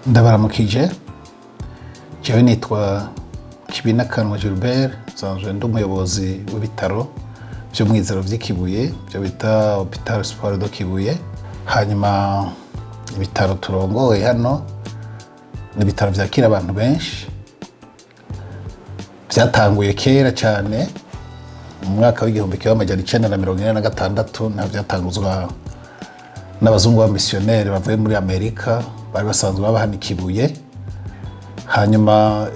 Ndabaramukije. Jewe nitwa Kibinakanwa Gilbert, nsanzwe ndi umuyobozi w'ibitaro vy'Umwizero vy'i Kibuye, byo bita Hôpital Espoir de Kibuye. Hanyuma ibitaro turongoye hano ni ibitaro vyakira abantu benshi, vyatanguye kera cyane mu mwaka w'1946, naho vyatanguzwa n'abazungu b'abamisiyoneri bavuye muri Amerika bari basanzwe baba hano i Kibuye. Hanyuma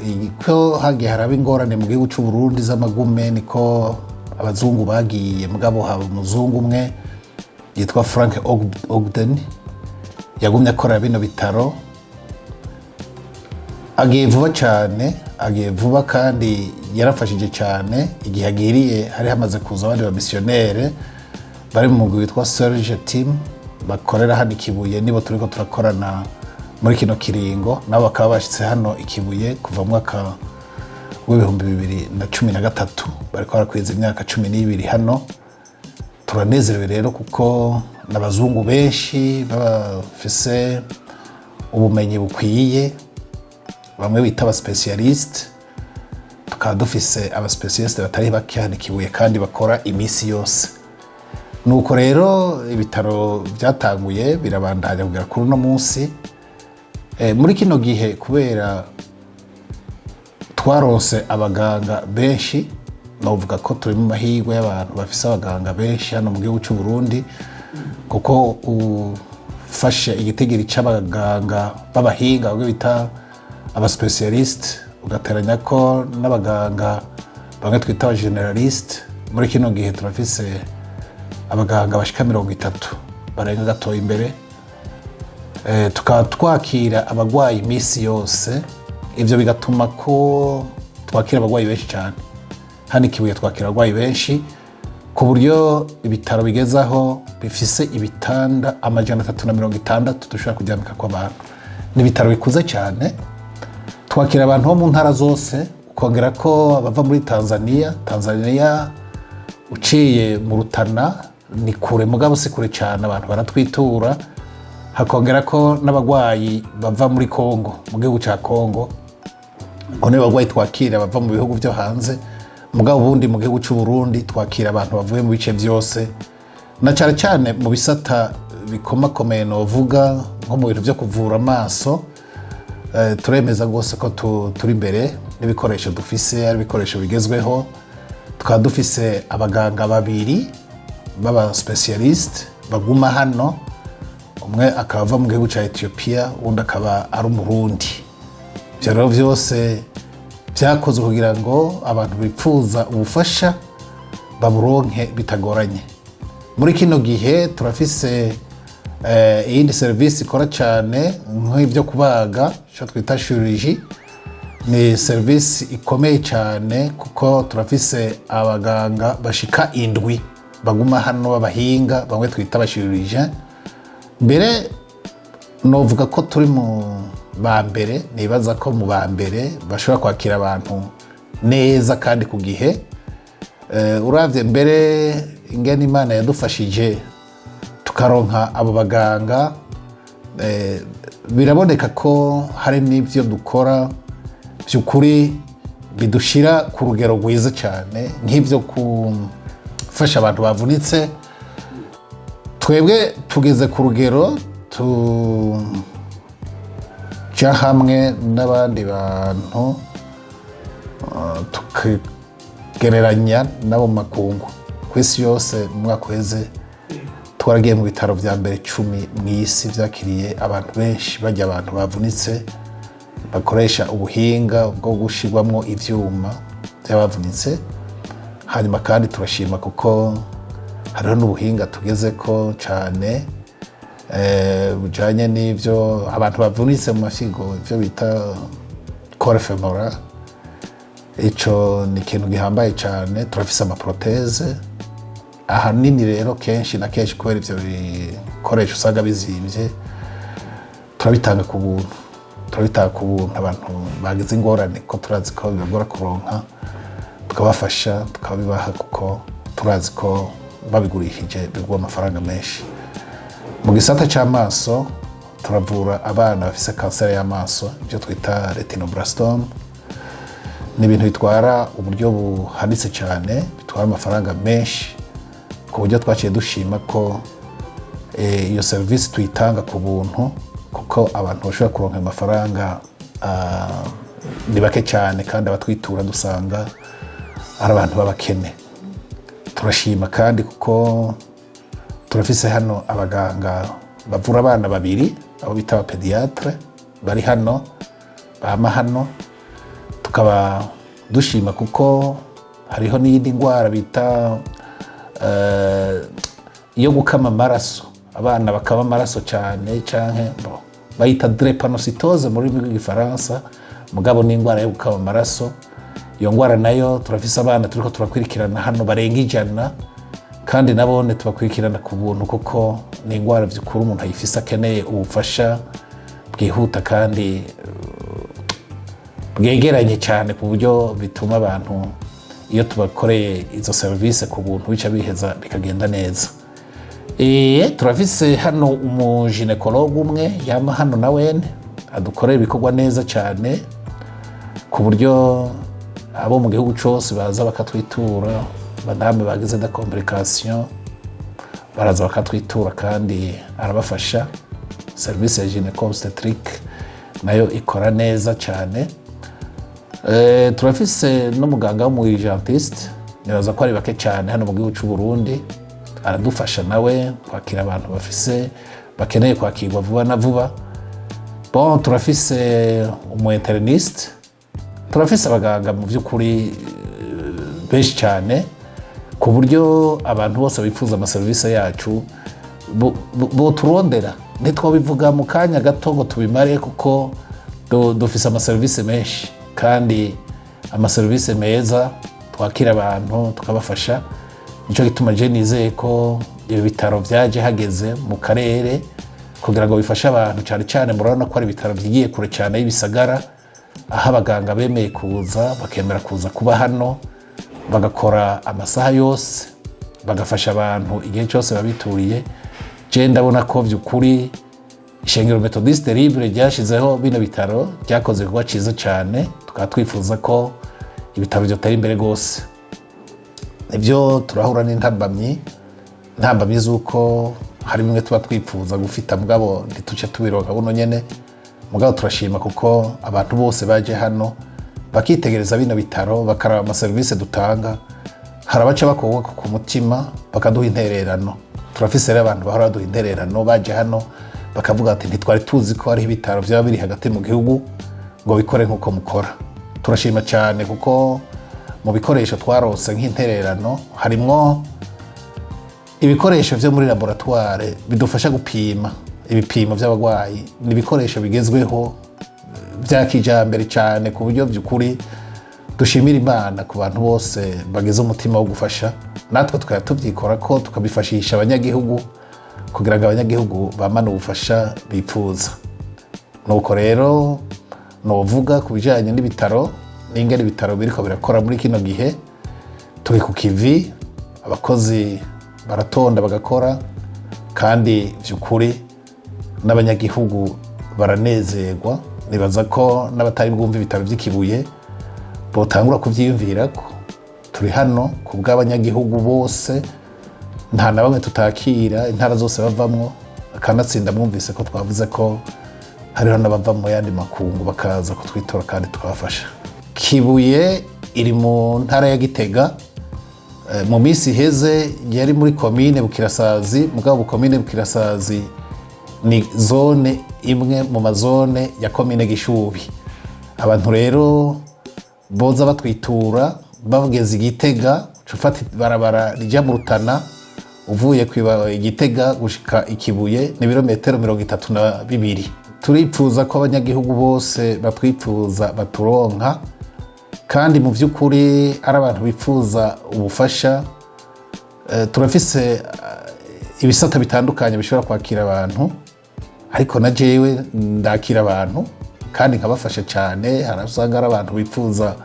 ko hagiye haraba ingorane mu gihugu cy'u Burundi z'amagume, niko abazungu bagiye. Mugabo haba umuzungu umwe yitwa Frank Ogden yagumye akorera bino bitaro. Agiye vuba cyane, agiye vuba kandi yarafashije cyane. Igihe agiriye hari hamaze kuza abandi bamisiyonere bari mu mugwi witwa Serge Team bakorera hano i Kibuye, nibo turiko turakorana muri kino kiringo. Nabo bakaba bashitse hano i Kibuye kuva mu mwaka w'2013, bariko barakwiza imyaka 12 hano. Turanezerewe rero kuko n'abazungu benshi bafise ubumenyi bukwiye, bamwe bita aba spécialistes. Tukaba dufise aba spécialistes batari bake hano i Kibuye kandi bakora iminsi yose. Nuko rero ibitaro byatanguye birabandanya kugera kuri uno munsi. Muri kino gihe, kubera twaronse abaganga benshi, novuga ko turi mu mahirwe y'abantu bafise abaganga benshi hano mu gihugu cy'u Burundi, kuko ufashe igitigiri c'abaganga b'abahinga bamwe bita aba spécialistes, ugateranya ko n'abaganga bamwe twita aba généralistes, muri kino gihe turafise abaganga bashika 30 barenga gatoya imbere. Tukaba twakira abagwayi iminsi yose. Ivyo bigatuma ko twakira abagwayi benshi cyane. Hano i Kibuye twakira abagwayi benshi ku buryo ibitaro bigezaho bifise ibitanda 360 dushobora kuryamikako abantu. Ni ibitaro bikuze cyane. Twakira abantu bo mu ntara zose, ukongera ko abava muri Tanzania. Tanzania uciye mu Rutana ni kure, mugabo si kure cyane, abantu baratwitura. Hakongera ko n'abagwayi bava muri Kongo, mu gihugu cya Kongo. Abo nibo bagwayi twakira bava mu bihugu byo hanze. Mugabo ubundi mu gihugu cy'u Burundi twakira abantu bavuye mu bice byose, na cyane cyane mu bisata bikomakomeye, novuga nko mu bintu byo kuvura amaso. Turemeza rwose ko turi imbere n'ibikoresho dufise ari ibikoresho bigezweho. Tukaba dufise abaganga babiri b'aba spécialistes baguma hano, umwe akaba ava mu gihugu cya Ethiopia, uwundi akaba ari Umurundi. Ibyo rero byose byakozwe kugira ngo abantu bipfuza ubufasha baburonke bitagoranye. Muri kino gihe turafise iyindi serivisi ikora cyane nk'ibyo kubaga, icyo twita chirurgie. Ni serivisi ikomeye cyane kuko turafise abaganga bashika indwi baguma hano b'abahinga, bamwe twita aba chirurgiens. Mbere novuga ko turi mu ba mbere, nibaza ko mu ba mbere bashobora kwakira abantu neza kandi ku gihe. Uravye mbere ingene Imana yadufashije tukaronka abo baganga, biraboneka ko hari n'ibyo dukora by'ukuri bidushira ku rugero rwiza cyane, nk'ibyo gufasha abantu bavunitse. Twebwe tugeze ku rugero tuja hamwe n'abandi bantu, tukigereranya n'abo mu makungu ku isi yose. Mu mwaka uheze twaragiye mu bitaro vya mbere 10 mu isi vyakiriye abantu benshi bajya abantu bavunitse, bakoresha ubuhinga bwo gushirwamwo ivyuma vy'abavunitse. Hanyuma kandi turashima kuko hariho n'ubuhinga tugezeko cane, bujanye n'ivyo abantu bavunitse mu mafyigo, ivyo bita col fémoral. Ico ni ikintu gihambaye cane. Turafise ama prothèses ahanini rero kenshi na kenshi, kubera ivyo bikoresho usanga bizimvye, turabitanga ku buntu. Turabitanga ku buntu abantu bagize ingorane, ko turazi ko bibagora kuronka, tukabafasha tukabibaha, kuko turazi ko babigurishije bigura amafaranga menshi. Mu gisata c'amaso Turavura abana bafise kanseri y'amaso, ibyo twita retinoblastome. Ni ibintu bitwara uburyo buhanitse cyane, bitwara amafaranga menshi, ku buryo twaciye dushima ko iyo serivisi tuyitanga ku buntu, kuko abantu bashobora kuronka ayo mafaranga ni bake cyane, kandi abatwitura dusanga ari abantu b'abakene. Turashima kandi kuko turafise hano abaganga bavura abana babiri, abo bita aba pédiatres, bari hano, bama hano. Tukaba dushima kuko hariho n'iyindi ndwara bita iyo gukama amaraso, abana bakaba amaraso cyane, canke bon, bayita drépanocytose mu rurimi rw'Igifaransa, mugabo ni indwara yo gukama amaraso. Iyo ndwara nayo turafise abana turiko turakurikirana hano barenga 100, kandi nabone tubakurikirana ku buntu, kuko ni indwara vy'ukuri umuntu ayifise akeneye ubufasha bwihuta kandi bwegeranye cyane, ku buryo bituma abantu iyo tubakoreye izo serivisi ku buntu bica biheza bikagenda neza. Turafise hano umu gynécologue umwe yama hano, na wene adukorera ibikorwa neza cyane, ku buryo abo mu gihugu cyose baza bakatwitura. Madame bagize des complications baraza bakatwitura kandi arabafasha. Serivisi ya gynéco obstétrique nayo ikora neza cyane. Turafise n'umuganga w'umu urgentiste, nibaza ko ari bake cyane hano mu gihugu cy'u Burundi. Aradufasha nawe kwakira abantu bafise bakeneye kwakirwa vuba na vuba. Bon, turafise umu interniste, turafise abaganga mu by'ukuri benshi cyane, ku buryo abantu bose bifuza amaserivisi yacu boturondera. Ntitwabivuga mu kanya gato ngo tubimare, kuko dufise amaserivisi menshi kandi amaserivisi meza, twakira abantu tukabafasha. Nicyo gituma je nizeye ko ibi bitaro byaje hageze mu karere kugira ngo bifashe abantu cyane cyane. Murabona ko ari ibitaro byigiye kure cyane y'ibisagara, aho abaganga bemeye kuza, bakemera kuza kuba hano, bagakora amasaha yose, bagafasha abantu igihe cyose babituriye. Je ndabona ko by'ukuri Ishengero Methodiste Libre ryashizeho bino bitaro ryakoze igikorwa cyiza cyane. Tukaba twifuza ko ibitaro byotera imbere rwose. Nibyo, turahura n'intambamyi, intambamyi z'uko hari bimwe tuba twifuza gufita mugabo ntituce tubironka buno nyene. Mugabo turashima kuko abantu bose baje hano bakitegereza bino bitaro, bakaraba amaserivisi dutanga, hari abaca bakobwa ku mutima bakaduha intererano. Turafise rero abantu bahora baduha intererano, baje hano bakavuga ati: "Ntitwari tuzi ko hariho ibitaro byaba biri hagati mu gihugu ngo bikore nk'uko mukora." Turashima cyane kuko mu bikoresho twaronse nk'intererano harimwo ibikoresho vyo muri laboratoire bidufasha gupima ibipimo by'abarwayi. Ni ibikoresho bigezweho bya kijambere cyane, ku buryo by'ukuri dushimira Imana ku bantu bose bagize umutima wo gufasha, natwe tukaba tubyikora ko tukabifashisha abanyagihugu kugira ngo abanyagihugu bamane ubufasha bipfuza. Nuko rero novuga ku bijyanye n'ibitaro n'ingene ibitaro biriko birakora muri kino gihe. Turi ku kivi, abakozi baratonda bagakora, kandi by'ukuri n'abanyagihugu baranezerwa. Nibaza ko n'abatari bwumva ibitaro by'Ikibuye botangura kuvyiyumvira ko turi hano ku bw'abanyagihugu bose, nta na bamwe tutakira, intara zose bavamwo. Akanatsinda mwumvise ko twavuze ko hariho n'abava mu yandi makungu bakaza kutwitora kandi tukabafasha. Kibuye iri mu ntara ya Gitega. Mu minsi iheze yari muri komine Bukirasazi, mugabo komine Bukirasazi ni zone imwe mu mazone ya komine Gishubi. Abantu rero boza batwitura bageze Igitega, uca ufata ibarabara rija mu Rutana, uvuye Igitega gushika Ikibuye ni ibirometero 32. Turipfuza ko abanyagihugu bose batwipfuza baturonka, kandi mu by'ukuri ari abantu bifuza ubufasha. Turafise ibisata bitandukanye bishobora kwakira abantu, ariko na jewe ndakira abantu kandi nkabafasha cyane. Hari usanga ari abantu bifuza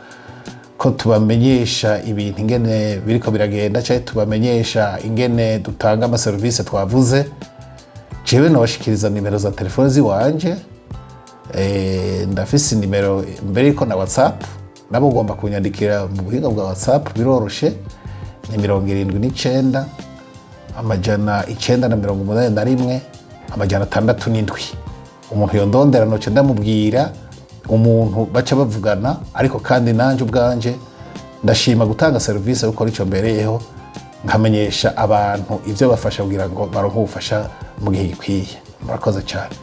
ko tubamenyesha ibintu ingene biriko biragenda, cyangwa tubamenyesha ingene dutanga amaserivisi twavuze. Jewe nabashikiriza nimero za telefone ziwanje. Ndafise nimero mbere yuko na WhatsApp, nabo ugomba kunyandikira mu buhinga bwa WhatsApp biroroshe. Ni 79 981 607. Umuntu yondondera noce ndamubwira umuntu baca bavugana. Ariko kandi nanje ubwanje ndashima gutanga serivisi kuko icyo mbereyeho, nkamenyesha abantu ibyo bafasha kugira ngo baronke ubufasha mu gihe gikwiye. Murakoze cyane.